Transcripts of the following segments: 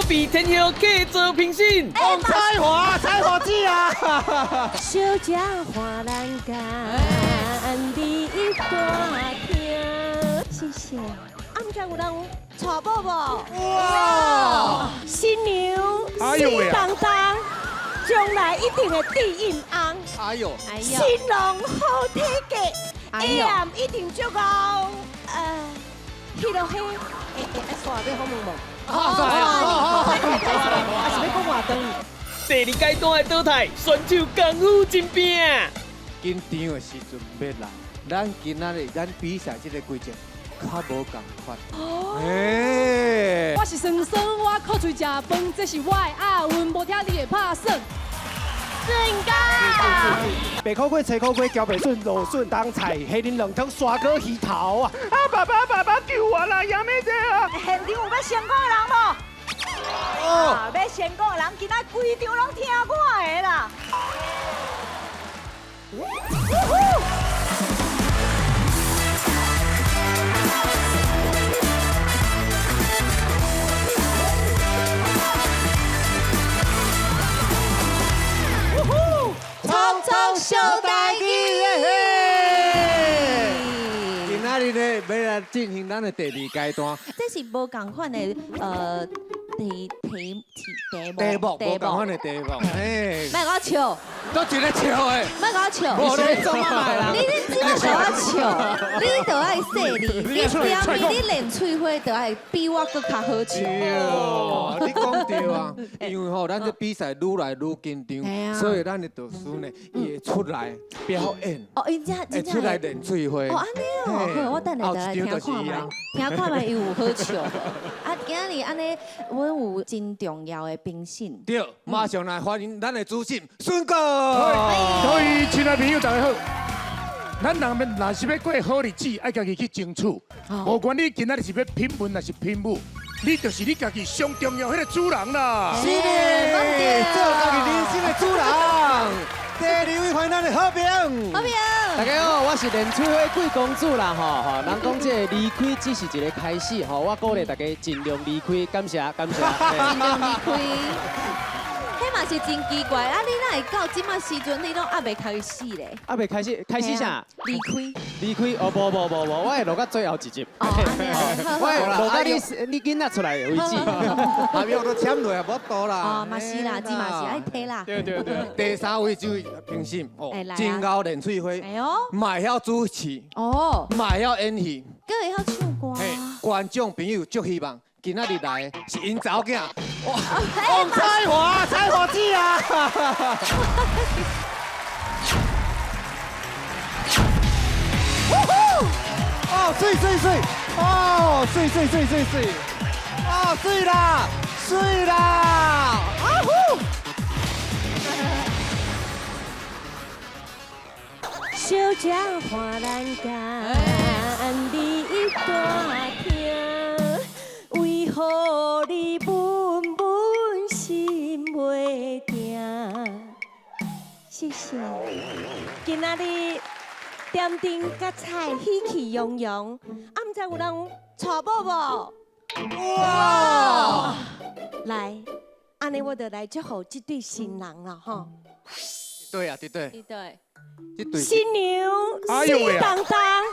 比天后客座评审。王彩华，彩华姐啊！小姐花栏杆，你大厅。谢谢。啊，毋知有人娶某無？哇！新娘哎呦喂水當當，將來一定會知音紅。哎呦，哎新郎好體格，哎呦 AM 一定足夠。彼落彼，欸欸，啊，煞欲訪問無？啊，啊，啊是欲講話斷。第二階段的淘汰，選手功夫真拼。緊張的時陣欲來，咱今仔日咱比賽這个規則較無仝款。哦。哎。我是酸酸，我靠喙食飯，這是我的亞運，無聽你會拍算。順哥，白苦瓜、青苦瓜、茭白筍、蘆筍、冬菜、蝦仁卵湯、沙果魚頭啊！啊，爸爸爸爸救我啦！やめて啊！現場有欲成功的人無？哦。啊，欲成功的人，今仔規場攏聽我的啦。創創小代誌。今仔日呢，欲來進行咱的第二階段。這是無仝款的題題題題目，無仝款的題目。哎，莫共我笑，都一个笑的。莫共我笑。無咧做啊你你這擺共我笑，你就愛細膩，你踮你練喙花就愛比我閣較好笑。哦，你講對啊，因為吼，咱這比賽愈來愈緊張，所以咱的導師呢，伊會出來表演。哦，伊這會出來練喙花。哦，按呢哦，好，我等下就來聽看覓，聽看覓伊有好笑無？啊，今日按呢，阮有真重要的評審。對，馬上來歡迎咱的主審孫哥。各位親愛朋友，大家好。咱人們若是欲過好日子，愛家己去爭取。無管你今仔日是欲拼文還是拼武，你就是你家己上重要彼个主人啦。是的，做家己人生的主人。第二位歡迎咱的好平。好平。大家好，我是練喙花貴公子啦，吼吼。人講這个離開只是一个開始，吼，我鼓勵大家盡量離開，感謝感謝。盡量離開。彼嘛是真奇怪，啊！你哪會到這馬時陣，你攏猶未開始咧？猶未開始，開始啥？離開。離開？哦，無無無無，我會落到最後一集。哦，我會落到你你囡仔出來為止。下面我都簽落啊，無多啦。哦，嘛是啦，這嘛是愛提啦。對對對。第三位就是評審，哦，真𠢕練喙花，哎呦，嘛會曉主持，哦，嘛會曉演戲，閣會曉唱歌。嘿，觀眾朋友足希望今仔日來的是𪜶查某囝。王彩華，彩華姐啊！哦，水水水，哦，水水水水水，哦，水啦，水啦，啊呼！小姐看欄杆，你大廳，為何你悶悶心袂定？謝謝。今仔日點燈佮菜喜氣洋洋，啊，毋知有人娶某無？哇！來，按呢我就來祝福這對新人啦，吼。對啊，對對。對對。這對。新娘水當當，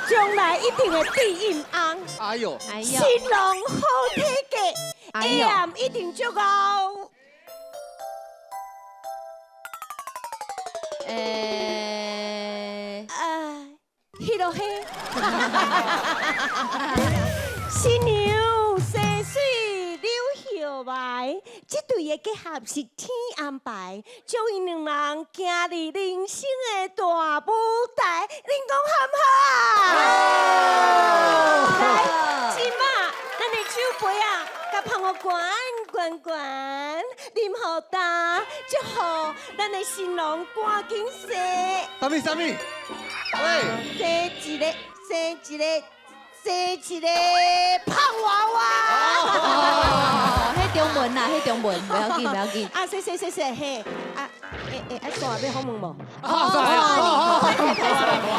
將來一定會知音紅。哎呦！新郎好體格，AM 一定足夠。欸，啊，彼落彼。新娘生水柳葉眉，這對的結合是天安排，將𪜶兩人行入人生的大舞台，恁講好毋好啊？來，這馬咱的酒杯啊，共捧予懸懸懸，啉予焦，祝福咱的新郎趕緊生。啥物啥物？喂，生一个，生一個。生一个胖娃娃，哦，彼重中文啦，彼中文，袂要緊，袂要緊。啊，謝謝謝謝，嘿，啊，欸欸，啊，煞欲訪問無？啊，啊，啊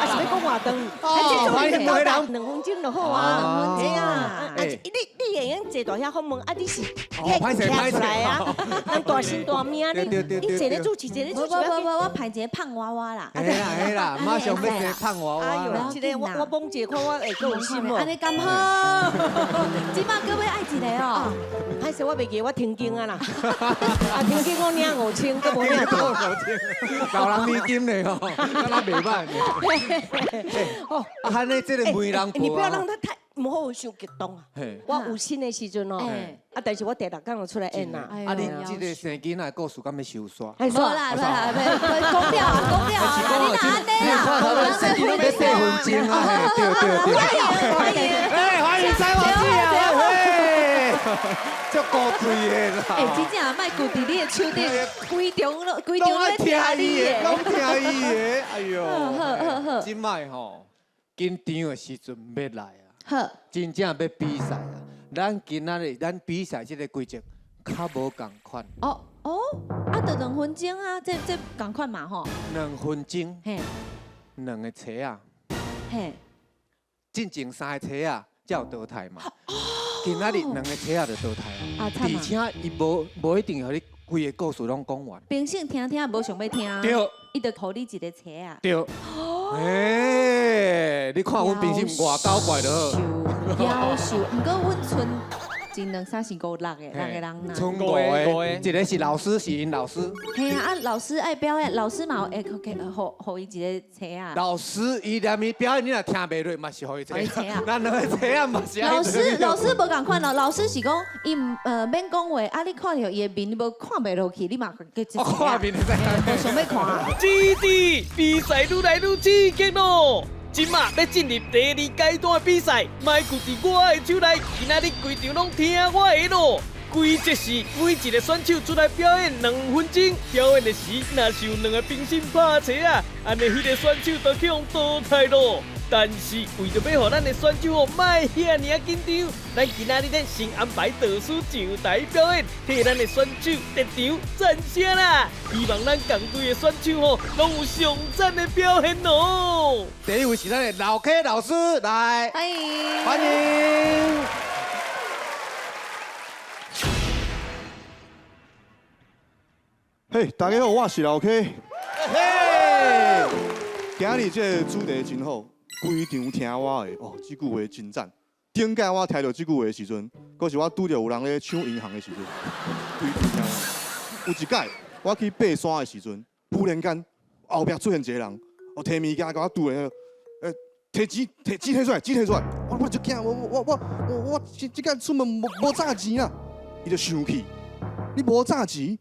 是欲講偌長？啊，這種你就兩分鐘就好啊，兩分鐘啊。啊，你會用坐佇遐訪問，啊，你是歹勢歹出來啊，人大身大命，你坐咧主持，坐咧主持。無無無，我派一個胖娃娃啦。嘿啦嘿啦，馬上欲生胖娃娃。哎喲，這個我摸一下看我會閣有心無？按呢敢好？這擺閣欲愛一个哦。歹勢，我袂記，我停經啊啦。啊，停經我領5000，閣無領著。老人年金咧吼，敢若袂歹。哦，啊，按呢這个媒人你不要讓他太，毋好傷激動啊。我有心的時陣哦，啊，但是我第六工就出來演啦。啊，你這个生囡仔的故事敢欲收煞？無啦無啦，講了啊講了啊，你哪按呢啦？欲四分鐘啊，對對對。哎，歡迎蔡王子啊！足高貴的啦！欸，真正莫顧佇你的手頂，規場攏規場咧聽你的，攏聽伊的。哎喲，這擺吼緊張的時陣欲來啊！好，真正欲比賽啊！咱今仔日咱比賽這个規則較無仝款。哦哦，啊，就兩分鐘啊，這仝款嘛吼。兩分鐘，嘿，兩个冊仔，嘿，進前三个冊仔才有淘汰嘛。今仔日兩个冊仔就淘汰啊！而且伊無一定予你規个故事攏講完。評審聽聽無想欲聽，對，伊就予你一个冊仔。對。欸，你看阮評審外搞怪就好。夭壽，毋過阮賰前兩三四五六个，六个人啦。賰五个，一个是老師，是𪜶老師。嘿啊，啊老師愛表演，老師嘛會予予伊一個冊仔。老師伊連伊表演，你若聽袂落，嘛是予伊冊仔。咱兩个冊仔嘛是。老師老師無仝款咯，老師是講伊毋免講話，啊你看著伊的面，你無看袂落去，你嘛去一冊。看面會使。無想欲看。基地比賽愈來愈刺激咯！這馬欲進入第二階段的比賽，莫閣佇我的手內，今仔日規場攏聽我的咯。規則是每一个選手出來表演2分鐘，表演的時若是有兩个評審拍冊仔，按呢彼个選手就去予淘汰咯。但是為著欲予咱的選手哦，莫遐爾仔緊張，咱今仔日咧先安排導師上台表演，替咱的選手特場讚聲啦！希望咱共隊的選手吼，攏有上讚的表現哦。第一位是咱的老 K 老師，來，歡迎，歡迎。嘿，大家好，我是老 K。嘿，今日這个主題真好。規場聽我的哦，這句話真讚。頂擺我聽著這句話的時陣，閣是我拄著有人咧搶銀行的時陣，規場聽我。有一擺我去爬山的時陣，忽然間後壁出現一个人，哦，提物件共我拄咧，提錢提錢提出來，錢提出來，我就驚，我這擺出門無紮錢啊！伊就生氣，你無紮錢，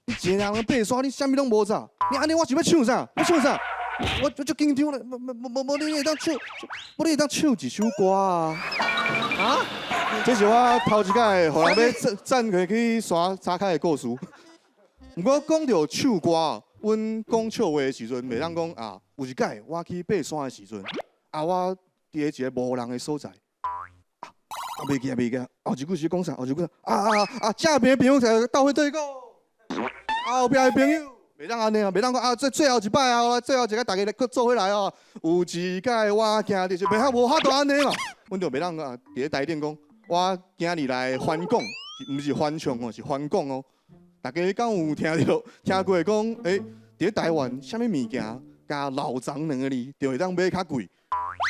你一个人爬山，你啥物攏無紮，你按呢我是欲搶啥？欲搶啥？我足緊張咧，無你會當唱，無你會當唱一首歌啊！啊？這是我頭一擺予人欲讚過去山跤跤的故事。毋過講著唱歌，阮講笑話的時陣，袂當講啊。有一擺我去爬山的時陣，啊，我佇一个無人的所在，啊，袂記啊袂記啊，後一句是講啥？後一句啊，正邊的朋友鬥伙對講，後壁的朋友。袂當按呢啊，袂當講啊，最後一擺啊，最後一擺大家來閣做伙來哦。有一擺我行佇是袂曉無法度按呢嘛，阮就袂當啊，佇咧台頂講，我今日來翻講，毋是翻唱哦，是翻講哦。大家敢有聽著聽過講？佇咧台灣，啥物物件加老欉兩个字，就會當買較貴。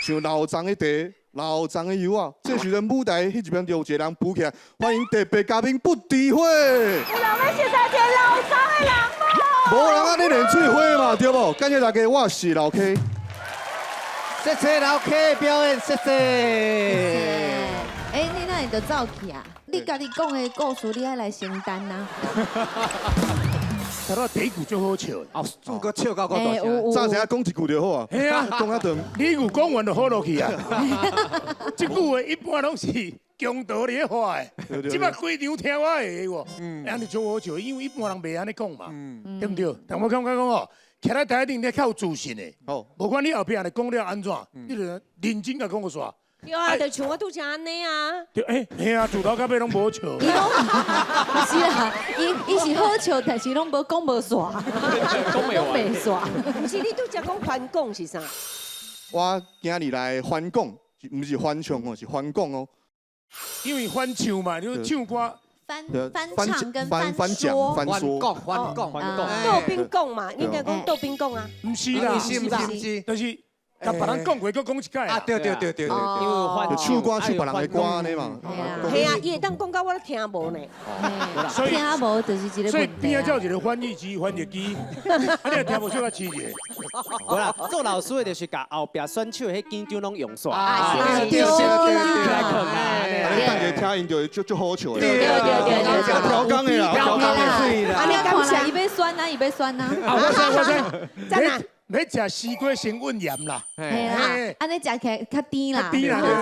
像老欉的茶、老欉的油仔，這時陣舞台彼一邊就有一个人浮起來，歡迎特別嘉賓不知火。有人欲熟似一个老欉的人無？無人按呢練水花嘛，對無？感謝大家，我是老 K。謝謝老 K 表演，謝謝。欸，你哪會就走去啊？你家己講的故事，你愛來承擔啊。頭拄第一句足好笑，哦，總閣笑到閣大聲。早知影講一句就好啊。嘿啊，講較長。你有講完就好落去啊。這句話一般攏是強盜咧話的，這擺規場聽我的喎，按呢足好笑，因為一般人袂按呢講嘛，對毋對？但我感覺講哦，徛咧台頂你較有自信的，無管你後壁人講了按怎，你就認真共講個煞。對啊，就像我拄才按呢啊。對，欸，嘿啊，自頭到尾攏無笑。伊攏毋是啦，伊是好笑，但是攏無講無煞，講袂煞。毋是你拄才講翻講是啥？我今日來翻講，毋是翻唱哦，是翻講哦。因為翻唱嘛，你唱歌。翻唱跟翻說，翻講，翻講，翻講，倒邊講嘛，應該講倒邊講啊。毋是啦，毋是，就是。共別人講過，閣講一擺。啊，對對對對對，因為唱歌唱別人的歌按呢嘛。係啊，伊會當講到我都聽無呢。所以聽無就是一個問題。所以邊仔才有一個翻譯機、翻譯機，啊，你若聽無小可試者。無啦，做老師的就是共後壁選手彼緊張攏用煞。啊，對對對對。啊，你等下聽𪜶就會足好笑的。對對對對。調工的啦，調工的啦。啊，你看來伊欲選啊，伊欲選啊。啊，我知我知。欲食西瓜先揾鹽啦，嘿啦，按呢食起來較甜啦，甜啦，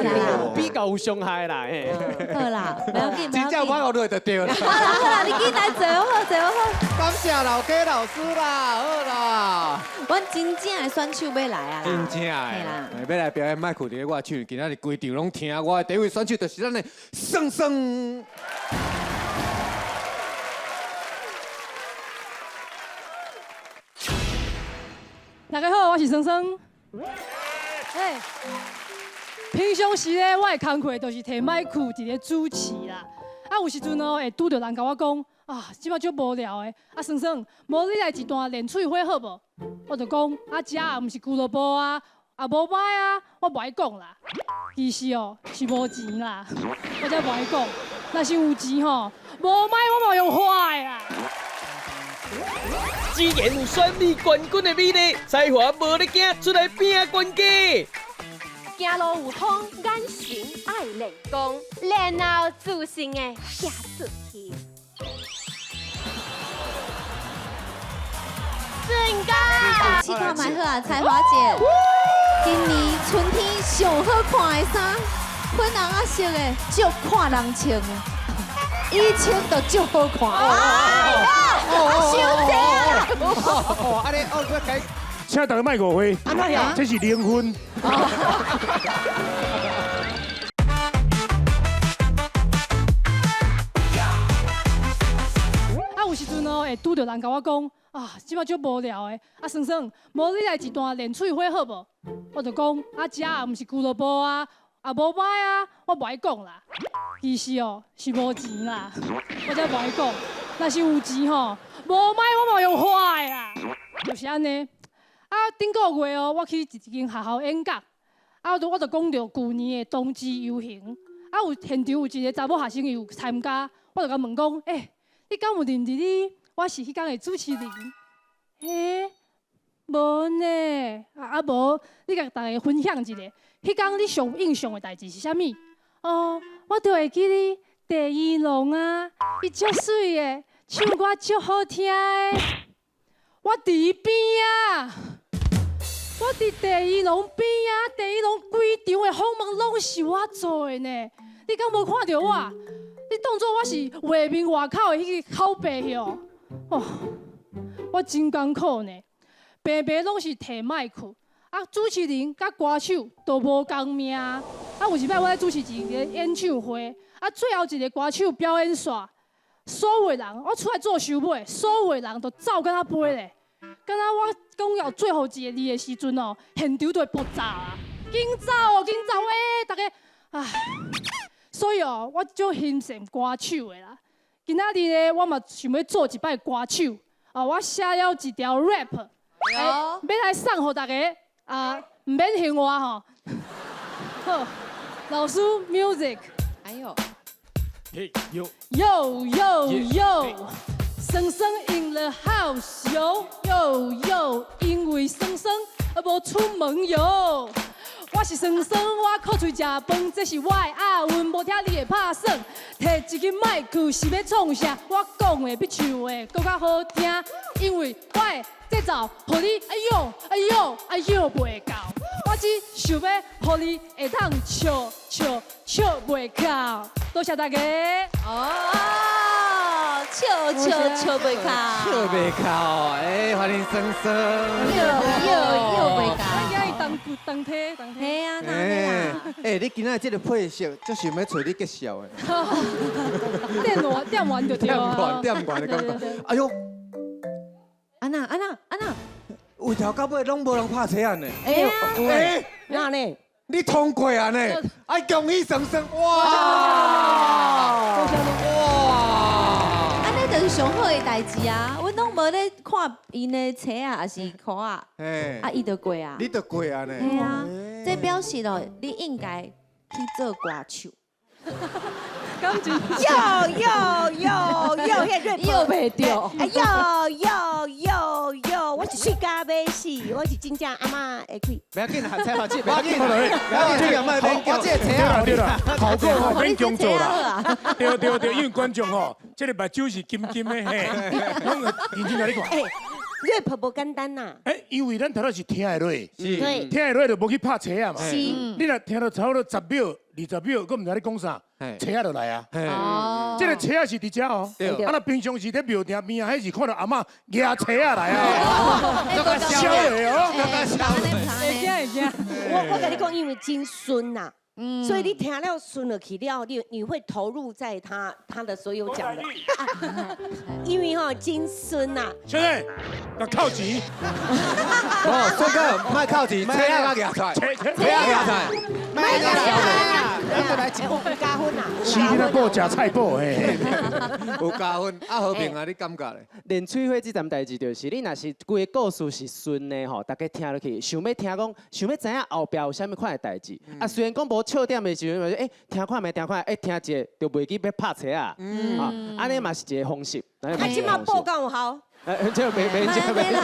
比較有傷害啦，嘿。好啦，不要緊，真正我學落就對啦。好啦好啦，你緊來坐好坐好。感謝老家老師啦，好啦。阮真正的選手欲來啊！真正的，啦，欲來表演麥克佇咧我手，今仔日規場攏聽我的。第一位選手就是咱的耍耍。大家好，我是耍耍。哎，平常時咧，我的工課就是提麥克佇咧主持啦。啊，有時陣哦，會拄著人共我講，啊，這擺足無聊的。啊，耍耍，無你來一段練喙火好無？我就講，啊，這也毋是俱樂部啊，啊，無歹啊，我無愛講啦。其實哦，是無錢啦，我才無愛講。若是有錢吼，無歹我嘛用花的啦。只言有選美冠軍的美麗，才華無咧驚，出來拼冠軍。行路有風，眼神愛練功，然後自信的行出去。順哥，試看覓好啊，才華姐。今年春天上好看的衫，粉紅仔色的，足看人穿的。以前就足好看。哦，傷濟啊！哦，按呢，哦，我改，請大家莫誤會，這是靈魂。啊，有時陣哦，會拄著人共我講，啊，這擺足無聊的。啊，耍耍，無你來一段練喙火好無？我就講，啊，這也毋是俱樂部啊，啊，無歹啊，我無愛講啦。其實哦，是無錢啦，我才無愛講。若是有錢吼，無歹我嘛用花的啦，就是按呢。啊，頂個月哦，我去一間學校演講，啊，我就講著舊年的冬至遊行，啊，有現場有一個查某學生伊有參加，我就共問講，欸，你敢有認得你？我是彼工的主持人。欸，無呢，啊無，你共大家分享一下，彼工你上有印象的代誌是啥物？哦，我就會記得鄭宜農啊，伊足媠的，唱歌足好聽的。我佇伊邊啊，我佇鄭宜農邊啊，鄭宜農規場的訪問攏是我做的呢。你敢無看著我？你當作我是畫面外口的彼个口白哟？哦，我真艱苦呢，平平攏是提麥克，啊，主持人佮歌手都無仝命。啊，有一擺我咧主持一个演唱會，啊，最後一个歌手表演煞，所有人我出來做收尾，所有人都走敢若飛咧，敢若我講到最後一个字的時陣哦，現場就會爆炸啊！緊走哦，緊走欸，大家，唉，所以哦，我足欣賞歌手的啦。今仔日咧，我嘛想欲做一擺歌手，啊，我寫了一條 rap，欲來送予大家，啊，毋免嫌我吼。好，老師 music。哎呦。嘿呦。Yo yo yo，耍耍 in the house yo yo yo，因為耍耍無出門喲。我是耍耍，我靠喙食飯，這是我的押韻，無聽你會拍算。提一支麥克是欲創啥？我講的比唱的閣較好聽，因為我的節奏，予你哎呦哎呦哎呦袂夠。我只想欲予你會當笑笑笑袂夠。多謝大家。哦，笑笑笑袂夠。笑袂夠，哎，歡迎耍耍。又又又袂夠。咱今日同當體當體。嘿啊，哪啦？哎，你今仔這个配色，足想欲揣你結痟的。電完電完就對啊。電完的感覺。哎呦！安那安那安那？由頭到尾攏無人拍車案呢。哎呀！哎，哪呢？你通過啊呢？哎，恭喜雙雙！哇！哇！按呢就是上好的代誌啊！阮攏無咧看𪜶的車啊，抑是褲啊，啊，伊就過啊。你就過啊呢？嘿啊，這表示咯，你應該去做歌手。喲喲喲喲，彼個又袂著。哎喲喲喲喲，我是水甲欲死，我是真正阿嬤會開。不要緊啦，菜花姐，不要緊，不要緊，我這個車啊，對啦，好過吼免強做啦。對對對，因為觀眾吼，這个目睭是金金的嘿，攏認真共你看。 rap 無簡單呐。哎，因為咱頭拄是聽會落，是，聽會落就無去拍車啊嘛。是，你若聽到差不多10秒、20秒，閣毋知咧講啥，車仔就來啊。哦，這个車仔是佇遮哦。啊，若平常時佇廟埕邊啊，彼是看到阿嬤舉車仔來啊，痟的哦，會驚會驚。我共你講，因為真順呐。所以你聽了順落去了，你會投入在他的所有講的，因為吼真順呐。先生，來扣錢。哦，帥哥，莫扣錢，車仔較舉出來，車仔舉出來，莫加來有加分啊！是你那報食菜脯嘿，有加分。啊，和平啊，你感覺咧？練喙火這站代誌就是，你若是規个故事是順的吼，大家聽落去，想欲聽講，想欲知影後壁有啥物款的代誌。啊，雖然講無笑點的時陣，嘛是欸聽看覓聽看，欸聽一下就袂記欲拍車啊。啊，按呢嘛是一个方式。啊，這馬報敢有效？哎，這沒沒這沒啦，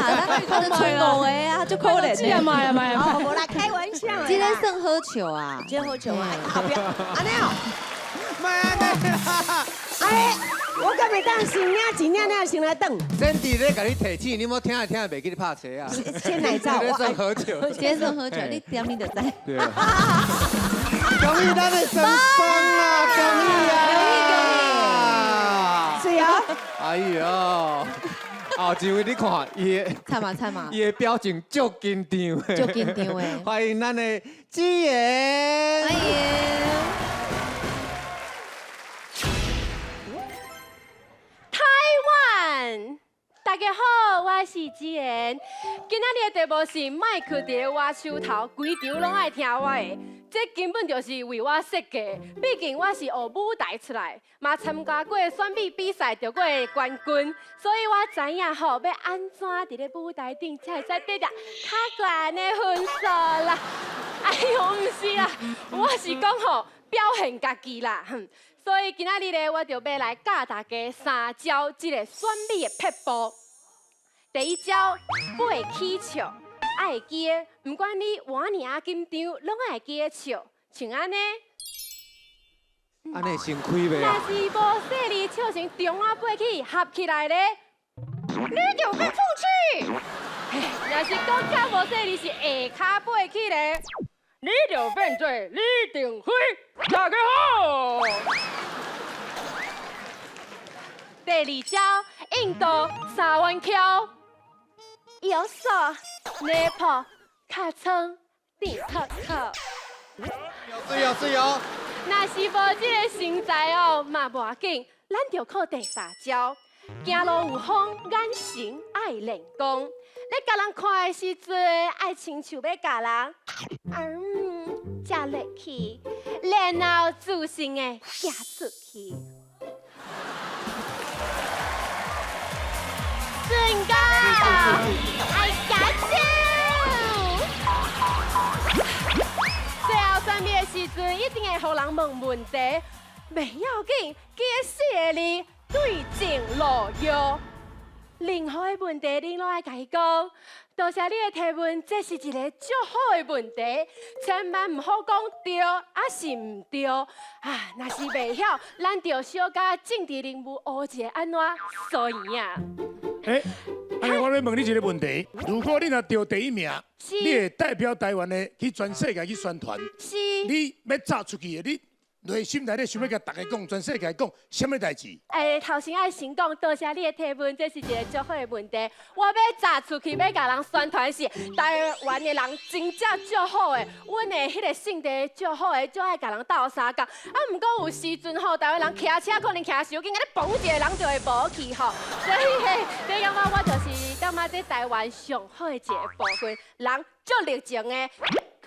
咱就賰五个啊，足可憐的。買啊買啊！無啦，開玩笑。這个算好笑啊，這好笑啊！後壁，按呢哦。莫按呢啦！哎，我敢會當先領錢領了先來轉。真佇咧共你提醒，你莫聽來聽來袂記得拍車啊。先來走，這算好笑。這算好笑，你點你就知。對。恭喜咱的雙雙啊！恭喜啊！是啊。哎呦！哦，一位你看，伊的，惨嘛慘嘛，伊的表情足緊張的，足緊張的。歡迎咱的子妍。歡迎。台灣，大家好，我是子妍。今仔日的題目是莫囥佇我手頭，規場攏愛聽我的。這根本就是為我設計，畢竟我是學舞台出來，嘛參加過選美比賽，得過冠軍，所以我知影吼欲按怎佇咧舞台頂才會使得著較懸的分數啦。哎喲，毋是啦，我是講吼表現家己啦。所以今仔日咧，我就欲來教大家三招這个選美的撇步。第一招，背起笑。愛會記得，毋管你偌爾仔緊張，攏愛會記得笑，像按呢。按呢先開袂？若是無細膩笑成中仔飞起合起來咧，你就變出去。若是閣較無細膩是下跤飛起咧，你就變做李登輝。大家好。第二招，印度三弯橋。右手捏破尻川甜透透。水哦水哦！若是無這个身材哦，嘛無要緊，咱就靠第三招。行路有風，眼神愛練功。咧共人看的時陣，愛親像欲共人，食落去，然後自信的行出去。順哥，愛加手。最後選美的時陣，一定會予人問問題。袂要緊，記得四个字，對症落藥。任何的問題，恁攏愛共伊講。多謝你的提問，這是一个足好的問題，千萬毋好講對，抑是毋對。啊，若是袂曉，咱就小可政治人物學一下按怎輸贏啊。欸，按呢我欲問你一个問題：如果你若得第一名，你會代表台灣的去全世界去宣傳，是，你欲走出去的，你内心内底想欲共大家讲，全世界讲，啥物代志？哎，头先爱先讲，多谢你的提问，这是一个足好的问题。我欲炸出去，欲共人宣传是台湾的人真正足好的，阮的彼个性地足好的，足爱共人斗相共。啊，毋过有时阵吼，台湾人骑车可能骑伤紧，按呢嘣一下人就会无去吼。所以嘿，你感觉我就是感觉这台湾上好的一个部分，人足热情的。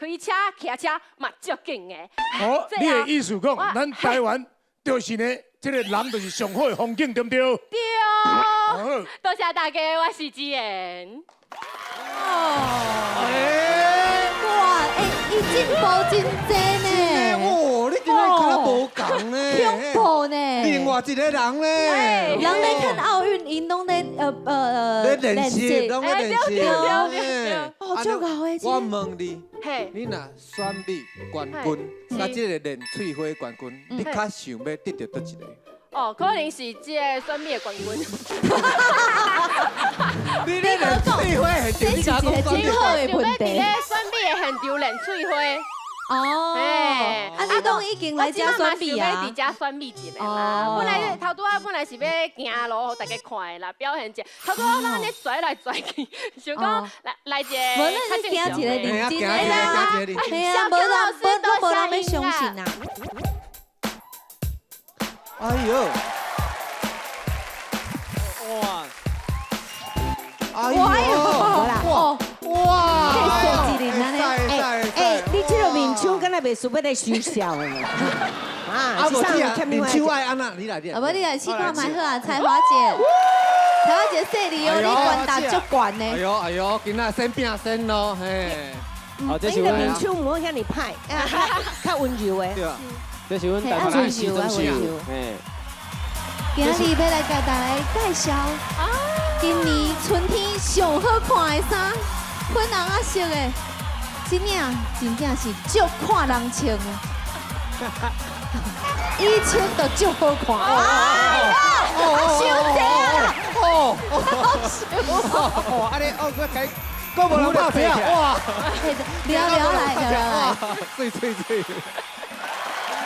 开车、骑车嘛足紧的。哦，你的意思讲，咱台湾就是呢，这个人就是上好的风景，对毋对？对。多谢大家，我是志妍。哦。哇，欸，伊进步真济呢。哦，你今日敢若无仝呢？恐怖呢。另外一个人呢？人咧看奥运，𪜶拢咧咧练习，拢咧练习。哦，足𠢕的。我问你，你若选美冠军，佮这个练喙花冠军，你较想欲得著佗一个？哦，可能是这个选美的冠军。你咧练喙花现场，你敢讲真好的问题。想欲伫咧选美的现场练喙花。哦，啊，你拢已经来遮选美啊？伫遮选美一下啦。本来头拄仔本来是欲行路，予大家看的啦，表现者。头拄仔咱按呢跩来跩去，想讲来来一个。无，咱行一个认真的啦。嘿啊，无人无都无人欲相信啊。哎呦！哇！哎呦！哇！哇！欸，你这个面手敢若袂输欲来收笑的。啊，无你啊，面手爱按怎？你来，你来。啊，无你来试看觅好啊，彩华姐。彩华姐细腻哦，你悬达足悬的。哎呦哎呦，今仔先拼先咯，嘿。好，这是阮。你的面手毋好遐尔歹，较温柔的。对啊。这是阮台湾的时装秀。嘿。今日欲来共大家介绍，今年春天上好看的衫，粉红仔色的。这领真正是足看人穿的，伊穿就足好看。哎呦，伤济啊！哦，哦，按呢哦，我该，阁无人拍车啊！哇，聊聊来，聊聊来，媠媠媠，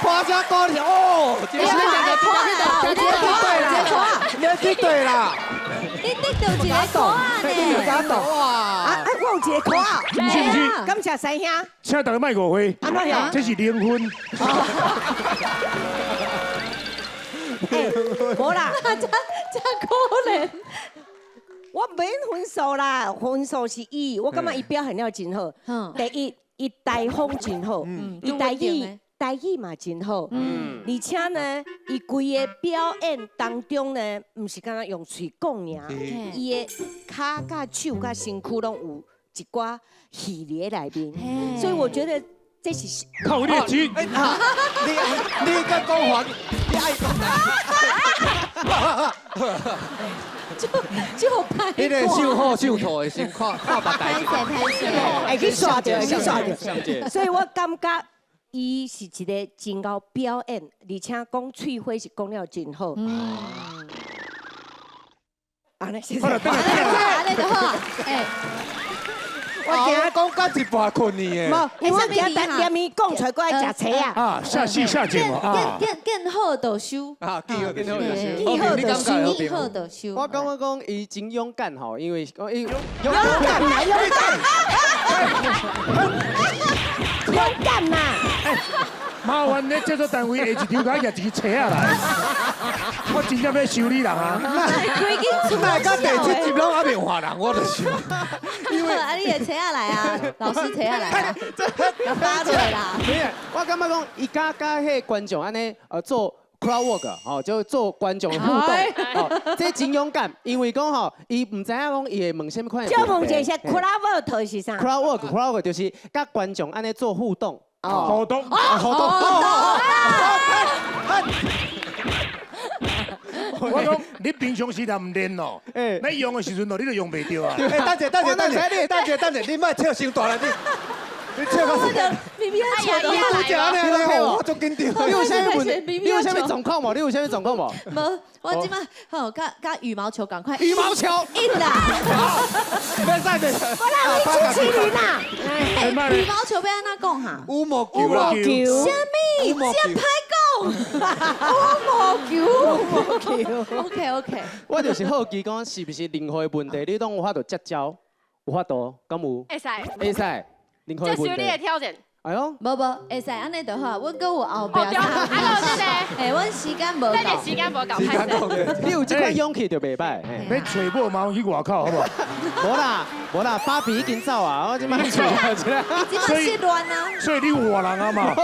夸张高了哦！这个你去对啦，你得到一个裤仔呢？哇！啊，我有一个裤仔，不是不是，感谢师兄。请大家莫误会，这是灵魂。无啦，这可怜。我免分数啦，分数是伊，我感觉伊表现了真好。第一，伊台风真好，伊台语。台语嘛真好，而且呢，伊规个表演当中呢，毋是干焦用喙讲尔，伊的跤佮手佮身躯拢有一寡戏伫内面，所以我觉得这是靠你钱。你佮讲话，你爱讲哪？就歹。彼个唱好唱错的先看看别代志。歹势歹势，会去刷著，会去刷著。所以我感觉。伊是一个真𠢕表演，而且讲喙花是讲了真好。按呢，谢谢。按呢就好。哎，我惊讲到一半困去的。无，因为我惊等连伊讲出来，阁爱食菜啊。啊，下戏下节目啊。见好就收。啊，见好就收。见好就收。见好就收。我感觉讲伊真勇敢吼，因为讲伊勇敢啊，勇敢。勇敢呐！麻烦你制作单位下一场共攑一支锤仔来，我真正欲收你人啊！规间厝那到第七集拢还袂换人，我就想。因为啊，你会锤仔来啊，老师锤仔来啊，发出来啦。没有，我感觉讲伊敢佮彼观众按呢做 crowd work 吼，就做观众互动，哦，这真勇敢，因为讲吼，伊毋知影讲伊会问啥物款的问题。就问一下 crowd work 是啥？crowd work，crowd work 就是佮观众按呢做互动。互动，互动。我讲你平常时若毋练哦，你用的时阵哦，你就用袂著啊。欸，等者，等者，等者，等者，等者，你莫笑伤大力，你笑到咪咪笑到，你拄则按呢，我足紧张。你有啥物问题？你有啥物状况无？你有啥物状况无？无，我这摆好，佮佮羽毛球共款。羽毛球硬啦！袂使袂使。我来朱麒麟啦。羽毛球欲按怎讲哈？羽毛球啦。啥物？这歹讲羽毛球，羽毛球。OK OK。我就是好奇講，是不是任何的問題，你攏有法度接招？有法度，敢有？會使。會使。任何接受你的問題。的挑戰。哎呦，無無，會使按呢就好，阮閣有後壁。後壁啊，有這個。哎，阮時間無夠。咱的時間無夠，歹勢。你有這款勇氣就袂歹。欲揣某嘛，去外口好無？無啦，無啦，芭比已經走啊，我這擺揣一下。伊這擺失戀啊。所以你有換人啊嘛？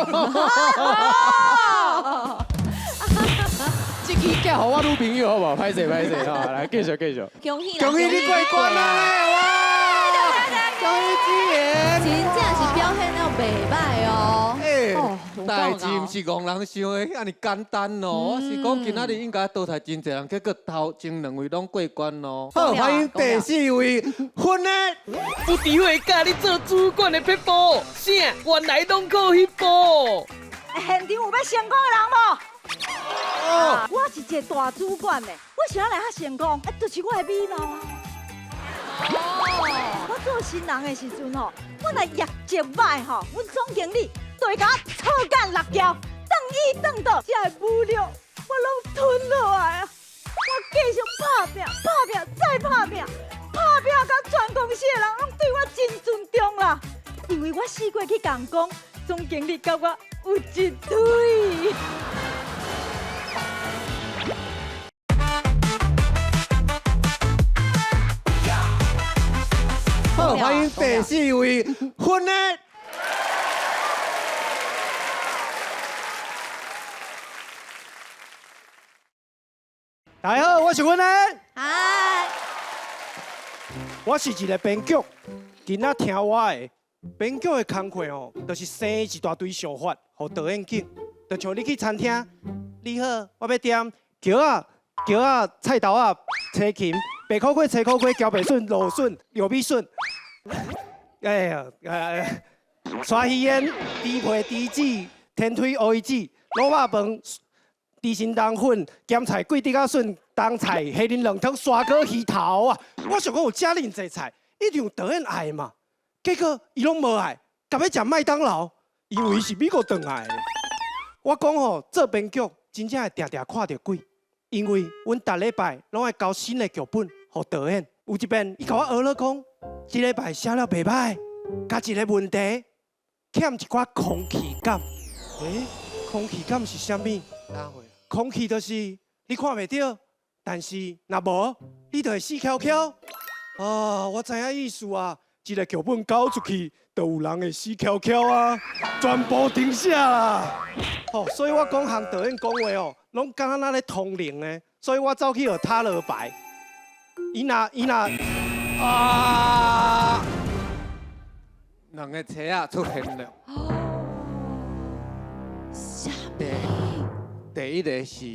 這支寄予我女朋友好無？歹勢歹勢吼，來繼續繼續。恭喜啦！恭喜你過關啦！哇！恭喜子妍，真正是表現了袂歹哦。哎，代誌毋是戇人想的遐爾簡單哦。我是講今仔日應該淘汰真濟人，結果頭前兩位攏過關咯。好，歡迎第四位芬的。不只會教你做主管的撇步，啥原來攏靠彼步。現場有欲成功的人無？哦，我是一个大主管呢，我想欲來較成功，啊，就是我的美貌啊。哦，我做新人的時陣吼，我若業績歹吼，阮總經理就會共我臭幹六條，當椅當桌，這个侮辱我攏吞落來啊！我繼續拍拼，拍拼，再拍拼，拍拼到全公司的人攏對我真尊重啦，因為我四過去共講，總經理佮我有一腿。好，歡迎第四位芬的。大家好，我是芬的。嗨。我是一个編劇，囡仔聽我的。編劇的工課吼，就是生一大堆想法，予導演揀。就像你去餐廳，你好，我欲點蕎仔、蕎仔、菜頭仔、青芹、白苦瓜、青苦瓜、蕎白筍、蘆筍、玉米筍。哎呀，沙魚煙、豬皮、豬子、天腿烏魚子、滷肉飯、豬心冬粉、鹹菜、桂枝仔筍、冬菜、蝦仁卵湯、沙果魚頭啊！我想講有遮爾濟菜，一定有導演愛的嘛。結果伊攏無愛，共欲食麥當勞，因為伊是美國轉來的。我講吼，做編劇真正會定定看著鬼，因為阮逐禮拜攏愛交新的劇本予導演。有一遍，伊共我學了講，這禮拜寫了袂歹，加一個問題，欠一寡空氣感。欸，空氣感是啥物？空氣就是你看袂著，但是若無，你就會死翹翹。啊，我知影意思啊，這個劇本交出去，就有人會死翹翹啊，全部停寫啦。哦，所以我講向導演講話哦，攏敢若咧通靈呢。所以我走去學塔羅牌。伊若啊，兩個車仔出現了。第一個是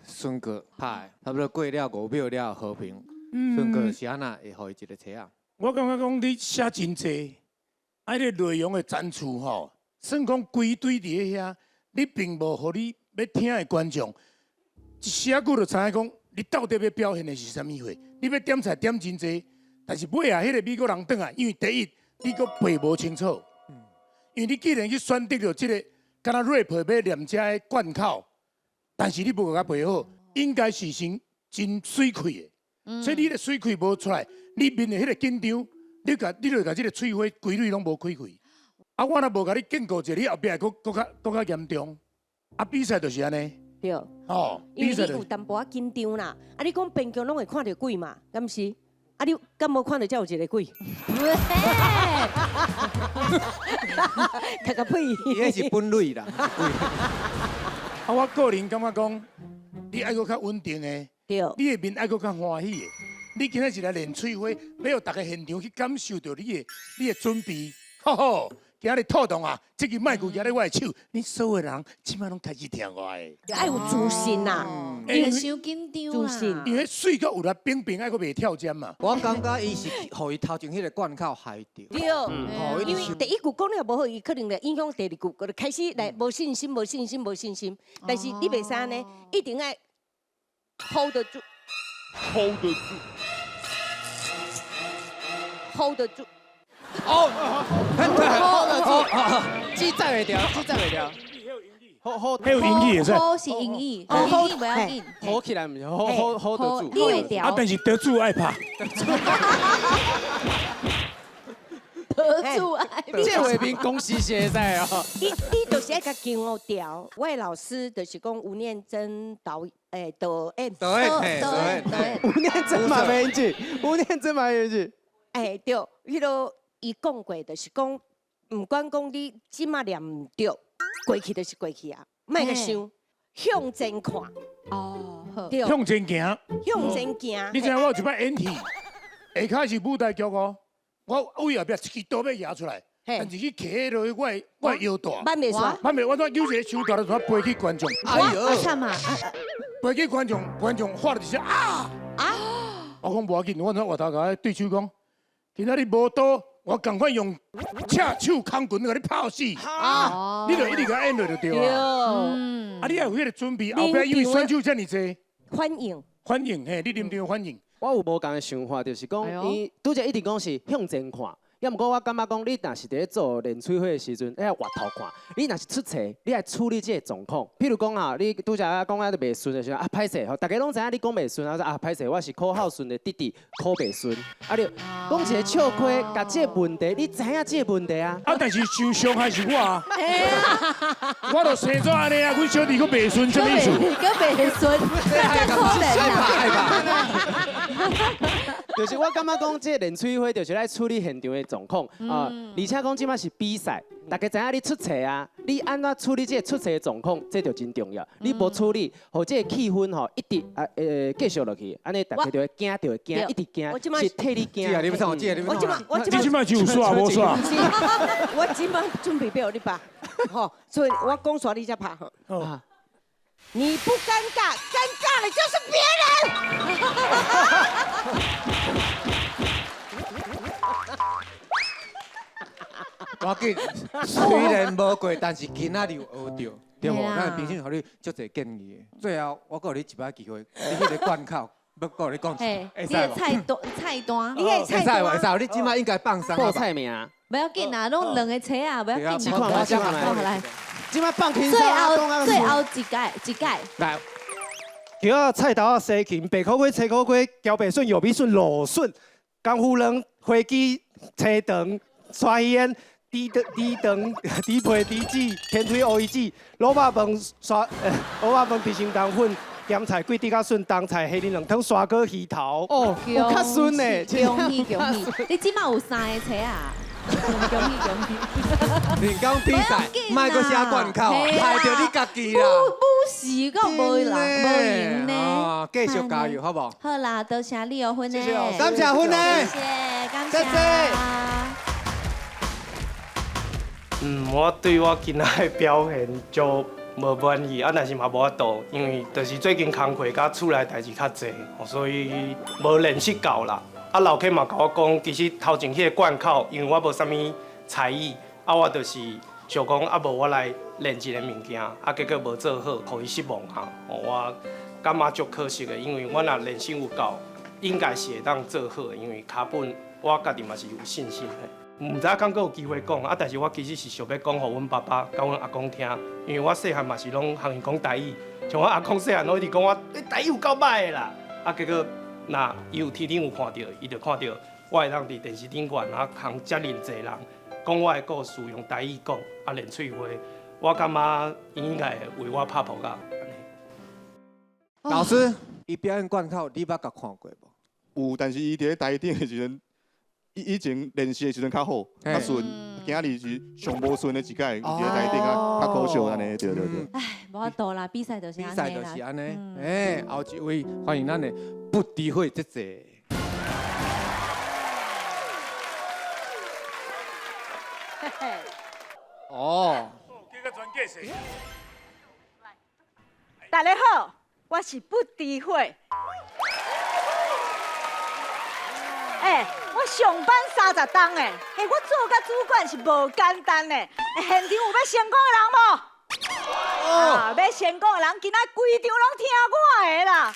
孫哥拍的，差不多過了5秒了和平。孫哥是按怎會予伊一個車仔？我感覺講你寫真濟，啊，彼個內容的層次吼，算講規堆佇咧遐，你並無予你欲聽的觀眾一時仔久就知影講，你到底欲表現的是啥物貨？你欲點菜點真濟，但是尾仔彼個美國人轉來，因為第一你閣背無清楚，因為你既然去選擇著這個，敢若 rap 欲念這个貫口，但是你無共背好，應該是先真媠氣的，所以你的媠氣無出來，你面的彼個緊張，你就共這個喙花規蕊攏無開開。啊，我若無共你警告一下，你後壁會閣較嚴重。啊，比賽就是按呢。對。哦，因為你有淡薄仔緊張啦。啊，你講編劇攏會看著鬼嘛？敢是？啊，你敢無看著遮有一個鬼？咳個屁！伊彼是本類啦。啊，我個人感覺講，你愛閣較穩定的，對，你的面愛閣較歡喜的。你今仔是來練喙花，欲予逐个現場去感受著你的準備。吼吼，今仔日套動啊，這支麥克舉咧我的手，你所有人這擺攏開始聽我的。愛有自信啦，因為傷緊張自信。因為水閣有力冰冰，愛閣袂跳針嘛。我感覺伊是予伊頭前彼個關口害著。對，因為第一句講了無好，伊可能就影響第二句，就開始來無信心、無信心、無信心。但是你袂使按呢，一定愛 hold 得住，hold 得住，hold 得住。哦，hold 得住，記載袂牢，記載袂牢。好好，还有英语会使。好是英语，英语袂要紧。好起来毋是好好好得主。你会调。啊，但是得主爱拍。得主爱。这画面公司是会使哦。你就是爱共姜调。我的老师就是讲吴念真导演，导演。导演，导演，导演。吴念真嘛袂演技，吴念真嘛演技。哎，对，彼个伊讲过，就是讲，毋管讲你这马念毋对，过去就是过去啊，莫阁想，向前看。哦，好。对。向前行。向前行。你知影我有一摆演戏，下跤是舞台剧哦，我位后壁一支刀欲举出来，但是去揢落去我的腰带。挽袂煞。挽袂，我怎扭一个手带，就怎飞去观众。哎呦！惨啊！飞去观众，观众喊了一声啊！啊！我讲无要紧，我怎回头共对手讲，今仔日无刀。我共款用赤手空拳共你拍死，啊！你就一直共演落就对啊。啊，你爱有彼个准备，后壁因为选手遮尔济，反应，反应嘿，你临场反应。我有无仝的想法，就是讲，伊拄才一直讲是向前看。抑毋过我感觉讲，你若是伫咧做练喙火的时阵，爱回头看。你若是出错，你爱处理这个状况。譬如讲啊，你拄才讲啊袂顺的时阵啊，歹势吼，大家拢知影你讲袂顺啊，说啊歹势，我是柯孝顺的弟弟，柯袂顺。啊，你讲一个笑亏，共这个问题，你知影这个问题啊？啊，但是受伤害是我啊。我都生做按呢啊，阮小弟阁袂顺，啥物意思？阁袂顺，阁可怜啦。就是我感觉讲，这个练喙火就是来处理现场的状况啊，而且讲这马是比赛，大家知影你出错啊，你按怎处理这个出错的状况，这就真重要。你无处理，予这个气氛吼一直啊继续落去，按呢大家就会惊，就会惊，一直惊，是替你惊。你欲创，你欲创。我这你这马是有煞无煞？我这马准备欲予你拍，吼，所以我讲煞你才拍吼。你不尴尬，尴尬的就是别人。我紧，虽然无过，但是今仔日有学著，对无？咱评审予你足济建议。最后，我阁予你一摆机会，你彼个贯口，欲阁予你讲一次，会使无？你的菜单，菜单，你的菜单，会使，你这马应该放松。报菜名。不要紧啊，拢两个车啊，不要紧。来。这马放轻松，最后一届，一届。来，桥仔菜头仔西芹，白苦瓜、青苦瓜、茭白笋、玉米笋、芦笋、江湖卵、花枝、青肠、沙鱼烟、猪肠、猪皮、猪子、天腿乌鱼子、卤肉饭、沙卤肉饭、猪心肠粉、咸菜、桂枝仔笋、冬菜、虾仁卵汤、沙果鱼头。哦，有较顺呢，恭喜恭喜！你这马有三个车啊？恭喜恭喜！连讲比赛，莫阁写贯口，害著你家己啦。不是，阁无人无赢呢。哦，继续加油，好无？好啦，多谢你哦，芬呢。感谢芬呢。谢谢，感谢。我对我今仔的表现就无满意，啊，但是嘛无法度，因为就是最近工课佮厝内代志较济，所以无练习够啦。啊，老客嘛共我讲，其实头前彼个贯口，因为我无啥物才艺，啊，我就是想讲，啊，无我来练一个物件，啊，结果无做好，予伊失望啊。我感觉足可惜的，因为我若练习有够，应该是会当做好的，因为跤本我家己嘛是有信心的。毋知敢阁有机会讲，啊，但是我其实是想欲讲予阮爸爸佮阮阿公听，因为我细汉嘛是拢学𪜶讲台语，像我阿公细汉拢一直讲我，你台语有够歹的啦，啊，结果若伊有天顶有看著，伊就看著我会当伫电视顶悬啊，通遮尔济人讲我的故事，用台语讲，啊，练喙花，我感觉伊应该会为我拍噗仔。老师，伊表演贯口，你捌共看过无？有，但是伊伫咧台顶的时阵。以前练习的时阵较好，较顺。今日是上无顺的一届，伫咧台顶啊，较可惜按呢，对对对。唉，无法度啦，比赛就是按呢。比赛就是按呢。哎，后一位欢迎咱的不敌会姐姐。哦。大家好，我是不敌会。哎，我上班30冬哎，哎，我做甲主管是无简单呢。现场有欲成功的人无？啊，欲成功的人，今仔规场拢听我的啦。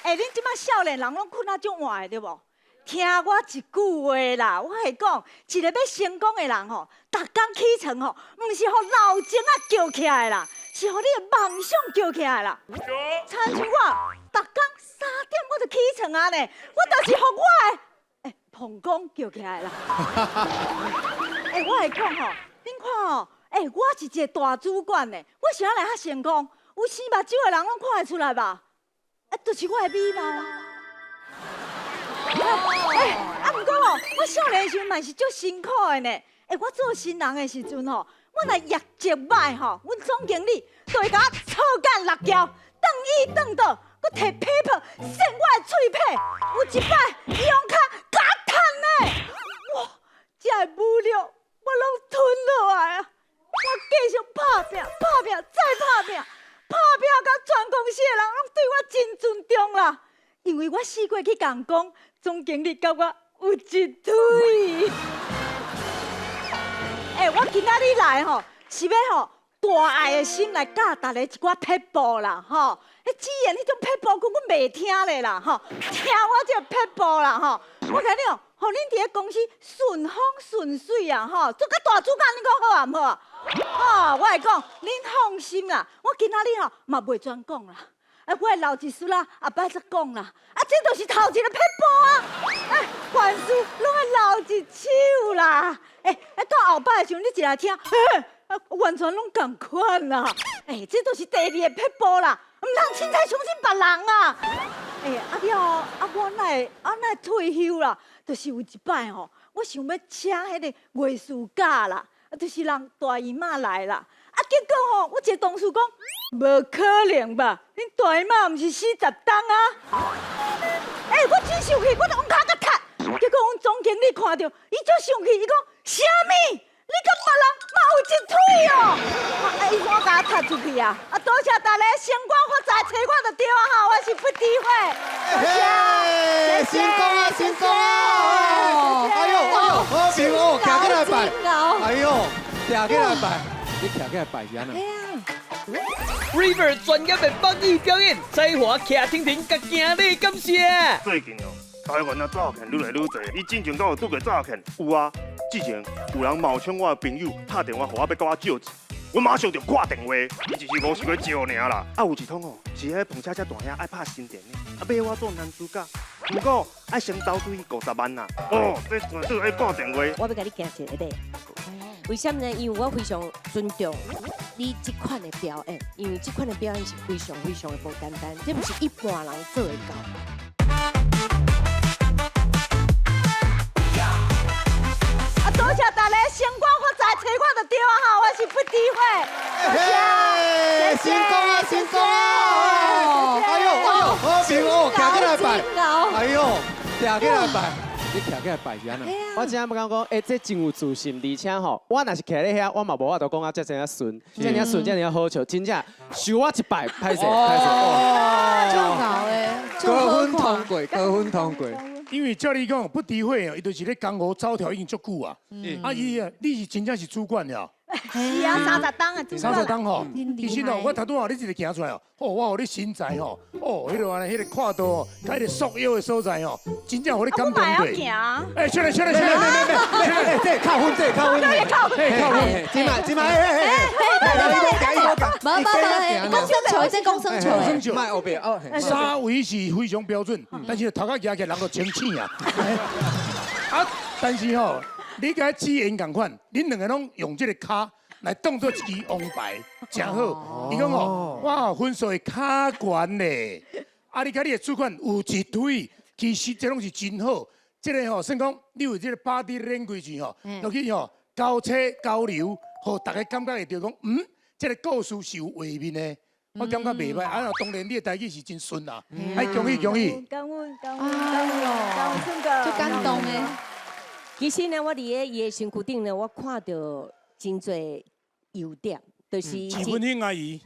哎，恁这摆少年人拢困啊足晚的对无？聽我一句話啦，我會講，一個欲成功的人吼，逐工起床吼，毋是予鬧鐘仔叫起來啦，是予你的夢想叫起來啦。親像我，逐工3點我就起床啊呢，我就是予我的膀胱叫起來啦。我會講吼，恁看吼，我是一個大主管呢，我是按怎來較成功？有生目睭的人攏看會出來吧？就是我的美貌啊！啊，毋過吼，我少年的時陣嘛是足辛苦的呢。我做新人的時陣吼，我若業績歹吼，阮總經理就會共我臭幹六蹺，轉椅轉桌，閣提 paper 扇我的喙皮。有一擺，伊用跤共我踢呢，哇！這个侮辱我攏吞落來啊！我繼續拍拼，拍拼，再拍拼，拍拼到全公司的人攏對我真尊重啦。因為我四過去共人講，總經理佮我有一腿。我今仔日來吼，是欲吼大愛的心來教大家一寡撇步啦，吼。彼語言彼種撇步，根本袂聽咧啦，吼。聽我這個撇步啦，吼。我共你講，予恁佇咧公司順風順水啊，吼，做甲大主管，你講好啊毋好啊？吼，我會講，恁放心啦，我今仔日吼嘛袂專講啦。我會留一絲啦，後擺才講啦。啊，這就是頭一個撇步啊！凡事攏愛留一手啦。到後擺的時陣，你一來聽，完全攏仝款啦。這就是第二個撇步啦，毋通凊彩相信別人啊。啊了，啊我哪會啊哪會退休啦？就是有一擺吼，我想欲請彼個月事假啦，就是人大姨媽來啦。啊，結果吼，我一個同事講，無可能吧？恁大姨媽毋是40冬啊？我真生氣，我就往跤共踢。結果阮總經理看著，伊足生氣，伊講啥物？你佮別人嘛有一腿哦？啊，伊怎共我踢出去啊？啊，多謝大家升官發財，揣我就對啊哈！我是不智慧。嘿，成功啊，成功啊！哎呦哎呦，好平哦，徛起來拜。哎呦，徛起來拜。你徛起來拜是按怎？ River 專業的腹語表演，才華徛婷婷，共行禮感謝。最近哦，台灣啊詐騙愈來愈濟。你之前敢有拄過詐騙？有啊，之前有人冒充我的朋友，拍電話予我欲共我借錢，我馬上就掛電話。伊只是無想過招爾啦。啊，有一通哦，是彼彭恰恰大兄愛拍新電影，啊，欲我做男主角，毋過愛先投資50萬啦。哦，這絕對愛掛電話。我欲共你行一个禮。為什麼呢？因為我非常尊重你這款的表演，因為這款的表演是非常非常的無簡單，這毋是一般人做會到。啊，多謝大家升官發財，揣我就對啊哈！我是不智慧。嘿，成功啊，成功啊！哎呦哎呦，好平哦，徛起來拜。哎呦，徛起來拜。你徛起來拜是按怎？我真正欲感覺講，這真有自信，而且吼，我若是徛咧遐，我嘛無法度講啊，遮爾順，遮爾順，遮爾好笑，真正受我一拜，歹勢，歹勢。足𠢕的，高分通過，高分通過。因為照你講，不智慧哦，伊就是咧江湖走跳已經足久啊。啊，伊啊，你是真正是主管了。是啊，30冬的主管。30冬吼，其實哦，我頭拄仔你一個行出來哦，哦，我予你身材吼，哦，彼个按呢，彼个闊度哦，佮彼个束腰的所在吼，真正予你感動過。出來出來出來，來，這扣分，這扣分，這扣分，這嘛這嘛，哎哎哎，你無講，你無講，無無無，講生笑，這講生笑。莫烏白哦。三圍是非常標準，但是頭殼舉起來人就清醒啊。啊，但是吼。你佮語言仝款，恁兩個攏用這個跤來當做一支王牌，誠好。伊講哦，我分數會較懸咧。啊，你佮你的主管有一腿，其實這攏是真好。這個吼，算講你有這個 body language 吼，落去吼交叉交流，予大家感覺會著講，這個故事是有畫面的。我感覺袂䆀。啊，當然你的台語是真順啦。哎，恭喜恭喜！感恩感恩感恩感恩順哥，足感動的。其實呢，我佇咧伊的身軀頂呢，我看著真濟優點，就是。錢文馨阿姨。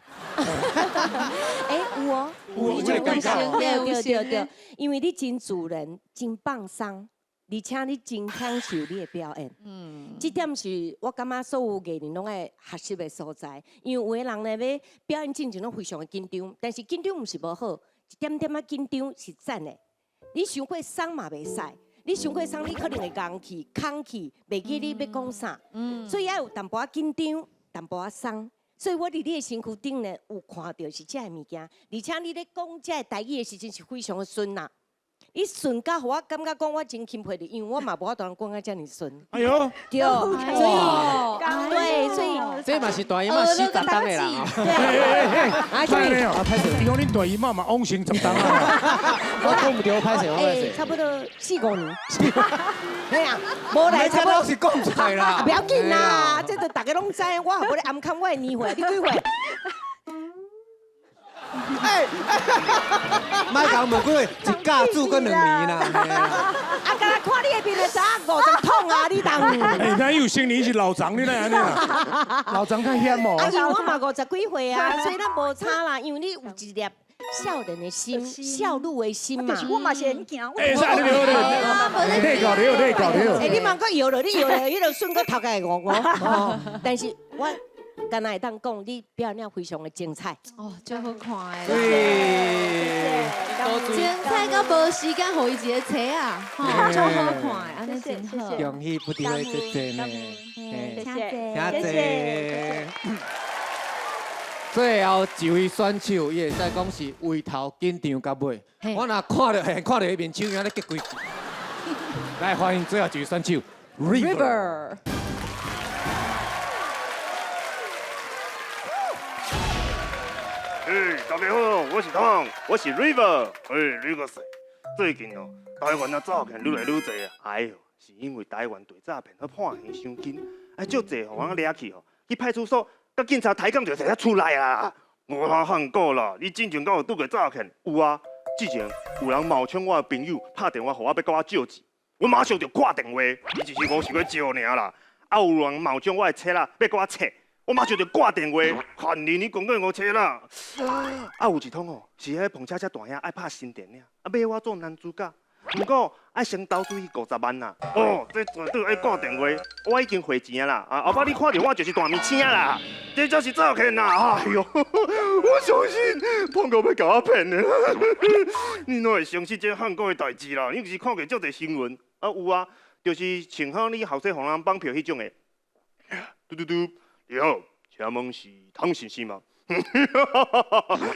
有哦，有對對對對，因為你真自然，真放鬆，而且你真享受你的表演。這點是我感覺所有藝人攏愛學習的所在。因為有的人呢，欲表演進前攏非常的緊張，但是緊張毋是無好，一點點仔緊張是讚的。你傷過鬆嘛袂使。你傷過爽，你可能會戇去、空去，袂記你欲講啥。所以愛有淡薄仔緊張，淡薄仔鬆。所以我佇你的身軀頂呢，有看著是這个物件，而且你咧講這个台語的時陣是非常的順啦。你順甲，予我感覺講我真欽佩你，因為我嘛無法度講甲遮爾順。哎喲，對，所以對，所以這嘛是大姨媽死十冬的啦。對，啊，兄弟，伊講恁大姨媽嘛往生十冬啊。我講毋對，歹勢，我歹勢。差不多四五年。嘿啊，無來差不多。是講出來啦。不要緊啦，這都大家攏知，我也無咧暗藏我的年歲，你幾歲？哎，莫講問過，一甲住過兩年啦。啊，敢若看你的面就知影50桶啊，你當。哎，哪有生年是老張，你哪按呢啊？老張較險哦。啊，因為我嘛50幾歲啊，所以咱無差啦。因為你有一粒少年的心，少女的心嘛。就是我嘛是很驚。哎，啥？你你搞你，你搞你。哎，你嘛閣搖落，你搖落，彼個順閣頭殼會戇戇。但是我。敢若會當講，你表演非常的精彩。哦，真好看的。對，精彩到無時間予伊一个冊啊，吼，真好看的，按呢真好。恭喜不滴會姐姐呢，謝謝，謝謝。最後一位選手，伊會使講是圍頭緊張到尾。我若看著，看著伊面手，按呢結規氣。來，歡迎最後一位選手，River。哎，大家好，我是湯，我是 River。哎，你個誰？最近哦，台灣啊詐騙愈來愈濟啊！哎喲，是因為台灣對詐騙去判刑傷緊，哎，足濟予人掠去哦，去派出所，佮警察抬槓就摕出來啊！我喊過啦，你之前敢有拄過詐騙？有啊，之前有人冒充我的朋友拍電話予我，欲佮我借錢，我馬上就掛電話，伊只是五想欲借爾啦。啊，有人冒充我的冊啦，欲佮我冊。我馬上就掛電話，恨你！你講過五冊啦。啊，有一趟哦，是彼碰車車大兄愛拍新電影，啊，買我做男主角，毋過愛先投資伊50萬啦。哦，這絕對愛掛電話，我已經匯錢啊啦。啊，後擺你看著我就是大明星啦，這才是詐騙啦！哎喲，我相信胖哥欲共我騙的。你哪會相信這韓國的代誌啦？你毋是看過足濟新聞？啊，有啊，就是穿好你後生予人綁票彼種的。嘟嘟嘟。你好，請問是湯先生嗎？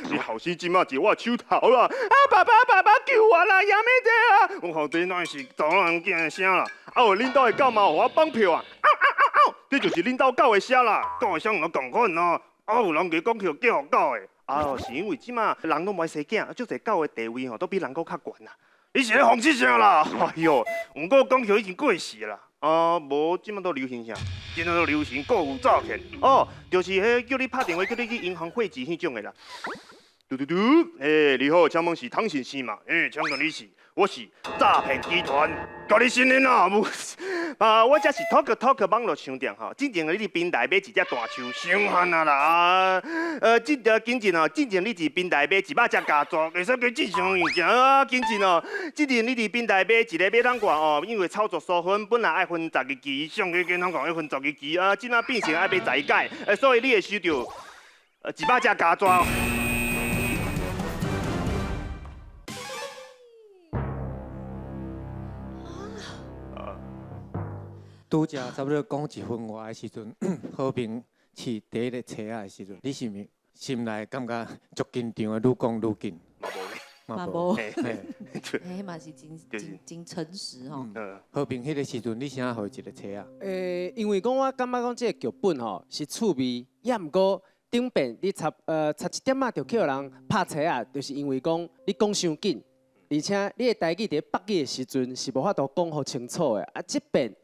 你後生這馬佇我手頭啦！啊，爸爸爸爸救我啦！やめて啊！我後底哪是查某人囝的聲啦？啊，有恁兜的狗嘛，予我綁票啊！嗷嗷嗷嗷！這就是恁兜狗的聲啦，狗的聲毋仝款哦。啊，有人加講叫叫狗的，啊，是因為這馬人攏無愛生囝，足濟狗的地位吼都比人閣較懸啦。你是咧諷刺啥啦？哎喲，毋過講票已經過時啦。啊，無，這馬都流行啥？這馬都流行購物詐騙哦，就是彼叫你拍電話，叫你去銀行匯錢彼種的啦。嘟嘟嘟，欸，你好，請問是湯先生嗎？欸，請問你是？我是詐騙集團，共你承認啦，無啊，我這是 Talk Talk 網路商店吼，之前你佇平台買一隻大樹，傷憨啊啦啊！這條緊進哦，之前你佇平台買100隻膠紙，會使加正常物件啊，緊進哦，之前你佇平台買一个馬桶蓋哦，因為操作疏忽，本來愛分12期，上個健康講愛分12期啊，這馬變成愛買11改，所以你會收著100隻膠紙。拄才差不多講一分外的時陣，和平試第一个冊仔的時陣，你是毋是心內感覺足緊張的，愈講愈緊？嘛無，欸，嘛是真真真誠實吼。和平彼个時陣，你啥予伊一个冊仔？欸，因為講我感覺講這个劇本吼是趣味，也毋過頂邊你插一點仔就去予人拍冊仔，就是因為講你講傷緊，而且你的台語佇北語的時陣是無法度講予清楚的，啊，這邊。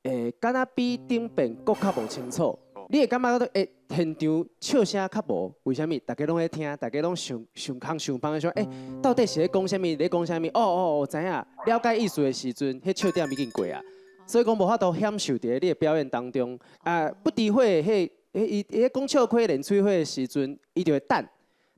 欸，敢若比頂遍閣較無清楚，你會感覺到欸，現場笑聲較無，為啥物？大家攏咧聽，大家攏想想空想芳，想欸，到底是咧講啥物？咧講啥物？哦哦哦，知影。了解意思的時陣，彼笑點已經過啊。所以講無法度享受佇咧你的表演當中。啊，不知火彼，伊伊咧講笑話練喙火的時陣，伊就會等，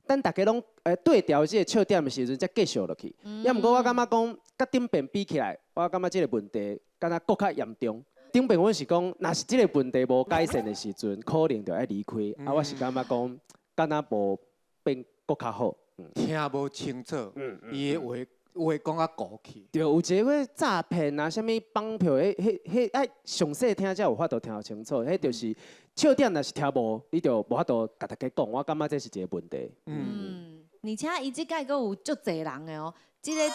等大家攏對調這個笑點的時陣，才繼續落去。也毋過我感覺講，佮頂遍比起來，我感覺這个問題敢若閣較嚴重。頂遍阮是講，若是這个問題無改善的時陣，可能就愛離開。啊，我是感覺講，敢若無變閣較好。聽無清楚，伊的話话讲甲糊去。對，有一个詐騙啊，啥物綁票，彼、彼、彼愛詳細聽才有法度聽清楚。彼就是笑點，若是聽無，你就無法度共大家講。我感覺這是一個問題。嗯，而且伊這擺閣有足濟人的哦，這个一个，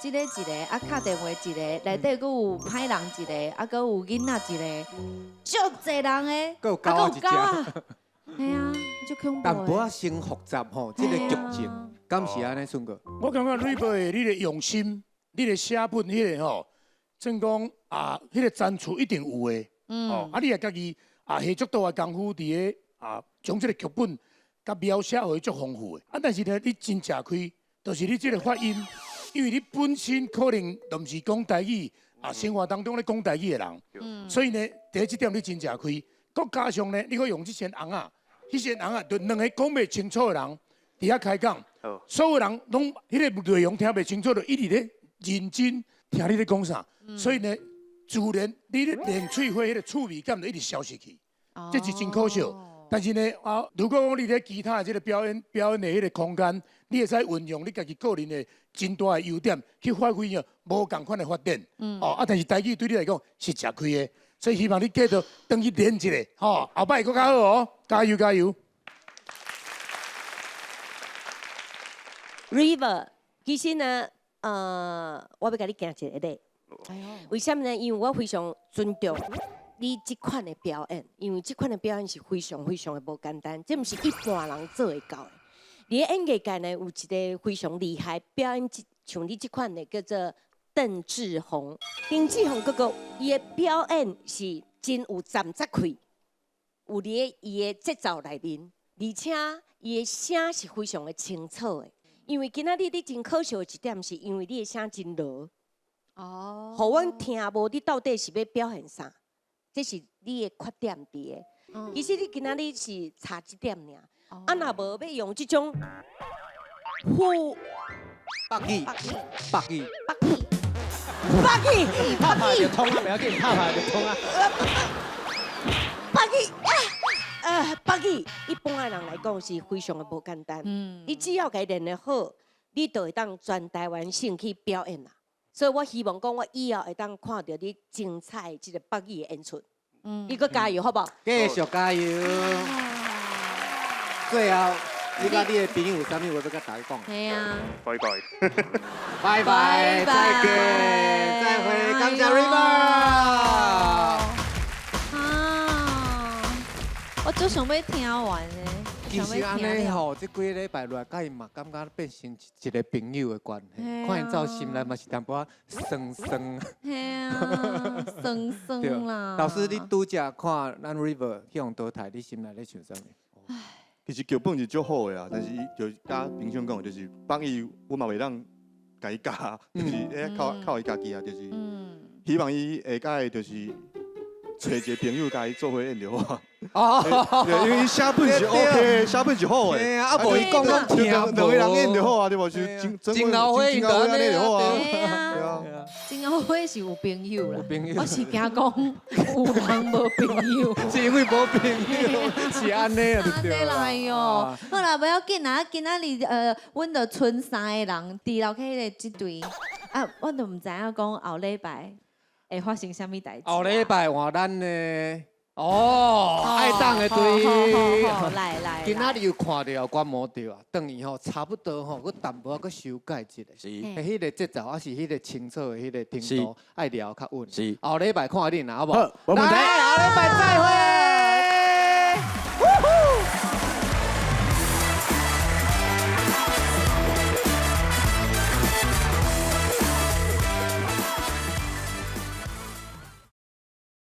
這个一个，啊，敲電話一個，內底閣有歹人一個，啊，閣有囡仔一個，足濟人的，閣有狗仔一隻。係啊，足恐怖。淡薄仔先複雜吼，這个劇情，敢是按呢，順哥？我感覺 River 的你的用心，你的寫本彼個吼，算講啊，彼个層次一定有的。哦，啊，你也家己啊下足多的功夫佇咧啊，將這个劇本佮描寫予伊足豐富的。啊，但是呢，你真食虧，就是你這个發音，因為你本身可能就毋是講台語啊，生活當中咧講台語的人，所以呢，佇咧這點你真食虧。閣加上呢，你閣用這些尪仔，彼些尪仔就兩个講袂清楚的人佇遐開講，所有人攏彼个內容聽袂清楚，就一直咧認真聽你咧講啥。所以呢，自然你咧練喙火彼个趣味感就一直消失去，這是真可惜。但是呢，啊，如果講你咧其他的這个表演表演的彼个空間，你會使運用你家己個人的真大的優點去發揮無仝款的發展。哦，啊，但是台語對你來講是食虧的，所以希望你繼續轉去練一下，吼，後擺閣較好哦，加油加油！ River，其實呢，我欲共你行一个禮。為啥物呢？因為我非常尊重你這款的表演，因為這款的表演是非常非常的無簡單，這毋是一般人做會到的。佇咧演藝界呢，有一個非常厲害表演，像你這款的叫做鄧志宏。鄧志宏哥哥，伊的表演是真有站節氣，有佇咧伊的節奏內面，而且伊的聲是非常的清楚的。因為今仔日你真可惜的一點，是因為你的聲真濁。哦，予阮聽無你到底是欲表現啥？這是你的缺點佇个。其實你今仔日是差這點爾。啊，若無欲用這種呼北語，北語，北語，北語，拍拍就通啊，袂要緊，拍拍就通啊。北語啊，北語，一般的人來講是非常的無簡單。你只要共伊練得好，你就會當全台灣省去表演啦。所以我希望講，我以後會當看著你精彩的這个北語的演出。你閣加油，好無？繼續加油。最後，你佮你的朋友有啥物話欲佮大家講？係啊。拜拜。拜拜，再見，再會，感謝 River。啊，我足想欲聽完的。其實按呢吼，這幾个禮拜落來，佮伊嘛感覺變成一個朋友的關係，看𪜶走心內嘛是淡薄仔酸酸。嘿啊，酸酸啦。老師，你拄才看咱 River 去予淘汰，你心內咧想啥物？其實劇本是足好的啊，但是伊就佮平常講，就是幫伊，我嘛袂當共伊教，就是欸靠靠伊家己啊，就是希望伊下屆就是揣一個朋友共伊做伙演就好啊。哦，因為伊寫本是 OK，寫本是好的。啊，無伊講攏聽兩個人演就好啊，對無？是真真後悔，真後悔按呢就好啊。對啊，真後悔是有朋友啦，我是驚講有人無朋友，是因為無朋友，是按呢啊，按呢啦，哎喲，好啦，無要緊啦，今仔日阮就賰三个人佇樓起的這隊，啊，我都毋知影講後禮拜會發生啥物代誌。後禮拜換咱的。哦，愛黨的隊，來來，今仔日有看著觀摩著啊，轉去吼差不多吼，閣淡薄仔閣修改一下，是，彼个節奏還是彼个清楚的彼个程度，愛調較穩。是，後禮拜看恁啦，好無？好，無問題。來，後禮拜再會。